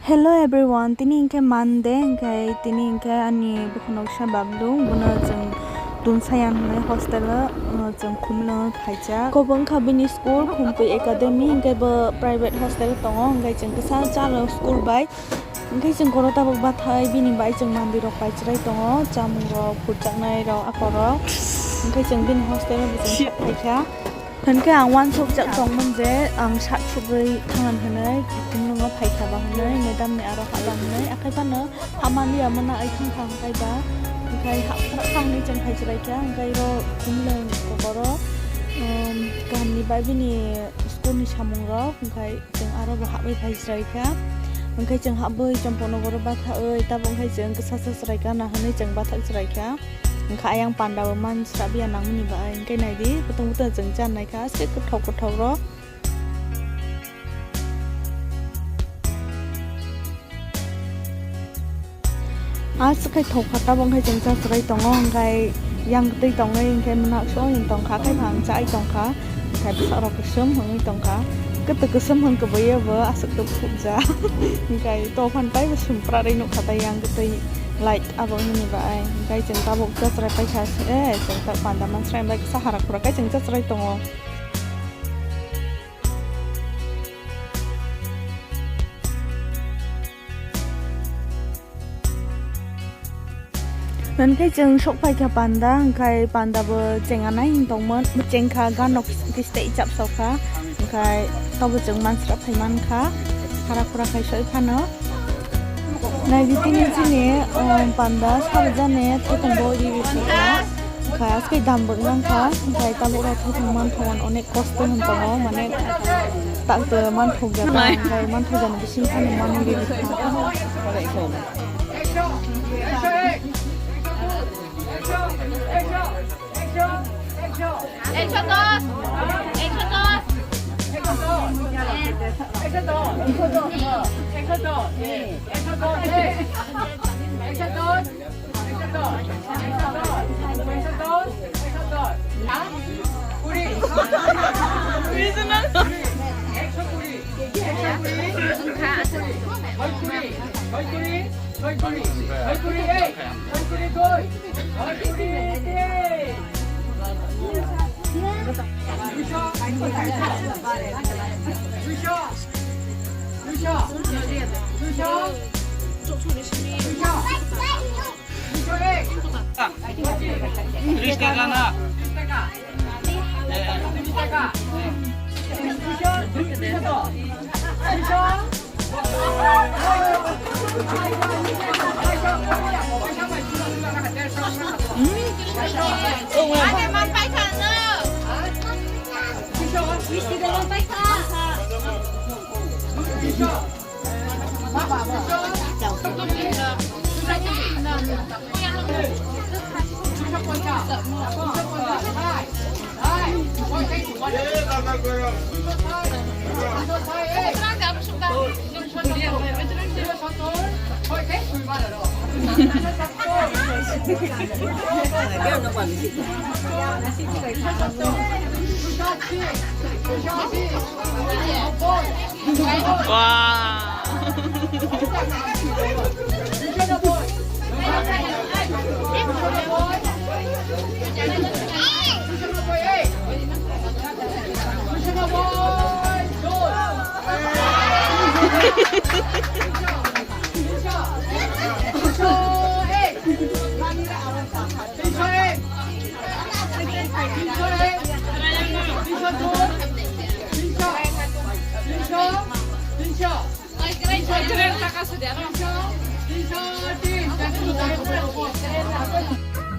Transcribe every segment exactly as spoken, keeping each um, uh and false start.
Hello everyone, tini hwnkhe Monday, hwnkhe tini hwnkhe ani bukhunok sa Bablung, bono chwng Tunsaya hwnwi hostel o, uh, chwng khumlwng phaijak. Kobo wngkha bini school Khumpui Academy, hwnkhe bo private hostel tongo, hwnkhe chwng kwsa chalo school bai. Hwnkhe chwng koro tabuk bathai bini bai chwng mandirok paichwrai tongo, chamungrok, phurchaknairok, akorok. Hwnkhe chwng bini hostel o bo chwng phaikha. Hwnkhe ang uansukjak tongmani je ang sak sugwi thangan hwnwi, khumlwngo phaikha ba hwnwi, madam ni aro haba hwnwi, akhai phano hamani ya mano ai thang thang kai ba, hwnkhe hap phra phang ni chwng phai chwrai kha, hwnkhe ro khumlwng kokoro, um, kaham ni bai bini school ni samung rok, hwnkhe chwng aro bo habwi phai chwrai kha, hwnkhe chwng habwi Champaknagar o batha oi, tabuk hwnkhe chwng kwsa sa chwrai kha na hwnwi chwng bathak chwrai kha. Wngkha ayang panda bo man srabiya nangmani bai, hwnkhe naidi, kutung kutung chwng chanai kha, aswk kwthok kwthok rok. Aswk khai thok kha, tabuk khai chwng cha chwrai tongo, hwnkhe yang twi tongwi, hwnkhe mwnakso tong kha, khai phang chai tong kha, hwnkhe bwsarok kwchwng wngwi tong kha, kwtwi kwchwng hwnkhe bo aswk kwthok ja, hwnkhe to phan taibo swmpra rwi nuk kha, tai yang twi light abo hwnwi bai, hwnkhe chwng tabuk cha chwrai paikha, eh, chwng ta panda man srai bai kisa hara khura khai chwng cha chwrai tongo. Hwnkhe chwng sok phaikha panda, hwnkhe panda bo chenganai wng tongmon, chengkha ganok kiste ichap sokha, hwnkhe tobo chwng mansra phai mankha, hara khura khai soi phano. Naidi tini chini, um, panda sarjani thaitongo iri iri sokha. Khai aswk dam bo wngkha, khai tabuk rok thaichung manthogo, onek kosto hwn tongo, mane tak to manthogjak, khai manthogjani bising phano manwi rikha. Tris taka na. Wow.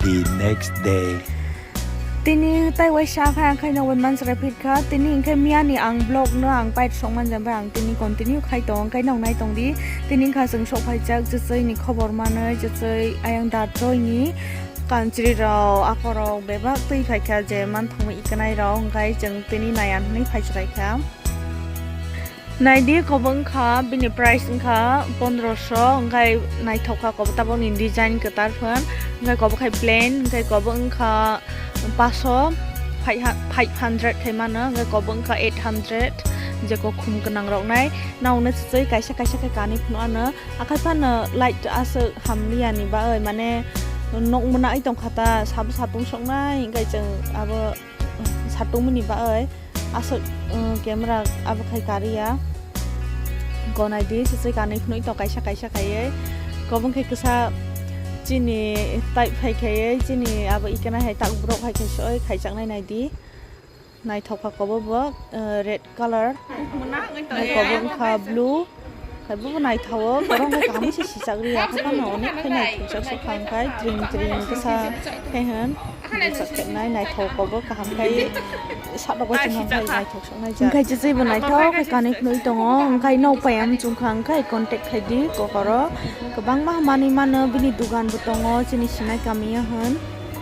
The next day. Tini tai waisa khai ang khai nogwi mansra phirkha. Tini hwnkhe miyani ang vlog no ang paithak sokman jempai ang tini continue khai tong, khai nong nai tong di. Tini wngkha chwng sok phaijak Jwchwi ni khobor manwi, Jwchwi ayang Darchoi ni kanchri rok, akorok bebak twi phaikha je manthangwi ikanai rok, hwnkhe chwng tini naiyan hwnwi phaichwraikha. Naidi, kobo wngkha, bini price wngkha pondroso, hwnkhe naithok kha kobo, tabokni design kwtal phano, hwnkhe kobo khai plain, hwnkhe kobo wngkha paso, five hundred khai mano, hwnkhe kobo wngkha eight hundred, jeko khum gwnang rok nai. Nokno chwchwi kaisa kaisa khe kanwi phano ano akhai phano light aswk hamliya ni bagwi mane nok mwnai tongkha ta sabo satung soknai hinkhe chwng abo satung mani bagwi aswk camera abo khai kariya. Gonai di chwchwi kanwi phano to kaisa kaisa khaiwi kobong khe kwsa chini type khai khaiwi chini abo ikena hai tak borok hai khai soi khaijaknai nai di. Naithok kha kobo bo, eh, red color. Hai kobo wngkha blue. Hai bo naithawo, borok hai kaham se sijak ri ya, haphano onek khe naithok jak se kha wngkhai, tring tring khe sa khe hwn. Bwsa khe nai naithok kobo kaham khai, sak rok bai chwng hai naithok sok nai jak. Wngkhai chwchwi bo naithok khe kanwi phunwi tongo, wngkhai nok pai am chwng kha wngkhai contact khai di kokoro. Kwbangma manwi mano bini dugan bo tongo, chini sinai kami o hwn.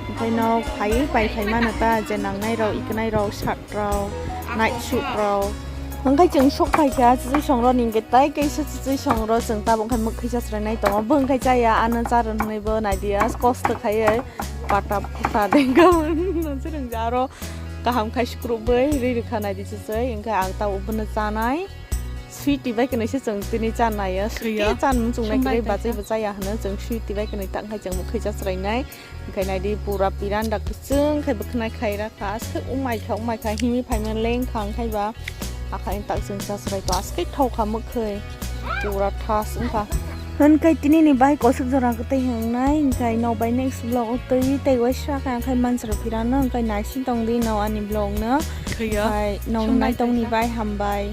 Wngkhai nok phaiwi pai khai mano ta, je nangnai rok, iknai rok, shirt rok, night suit rok. Wngkhai chwng sok phai kha, chwchwi song rok ni hwnkhe tai kaisa chwchwi song rok chwng tabuk khai mwkhwisa chwrainai tongo. Bo wngkhai chaya, ano charwng hwnwi bo nai di ya, kosto khaiwi pata phuta dengkha. Chwrwng ja aro kaham khai sukrubwi rwi rwkha nai di chwchwi, wngkhai ang tabuk bono chanai. Sweety bai kwnwi se chwng tini chanai ya, sweety chan muchung nai kwrwi bachai bo chaya hwno, chwng sweety bai kwnwi ta wngkhai chwng mwkhwisa chwrainai. Wngkhai nai di pura piran dak kwchwng khai bwkhnai khai ra kha, aswk umai kha, umai kha, himwi phaima leng kha, wngkhai ba akhai tak chwng cha chwrai to aswk thok kha mwkhwi pura thas wngkha. Hwnkhai tini ni bai kosok jora kwtwi hwngnai, wngkhai nok bai next vlog o twi tei waisa kha, wngkhai mansa rok phirano, wngkhai naising tong di no ani vlog no. Wngkhai nok nai tong ni bai hambai.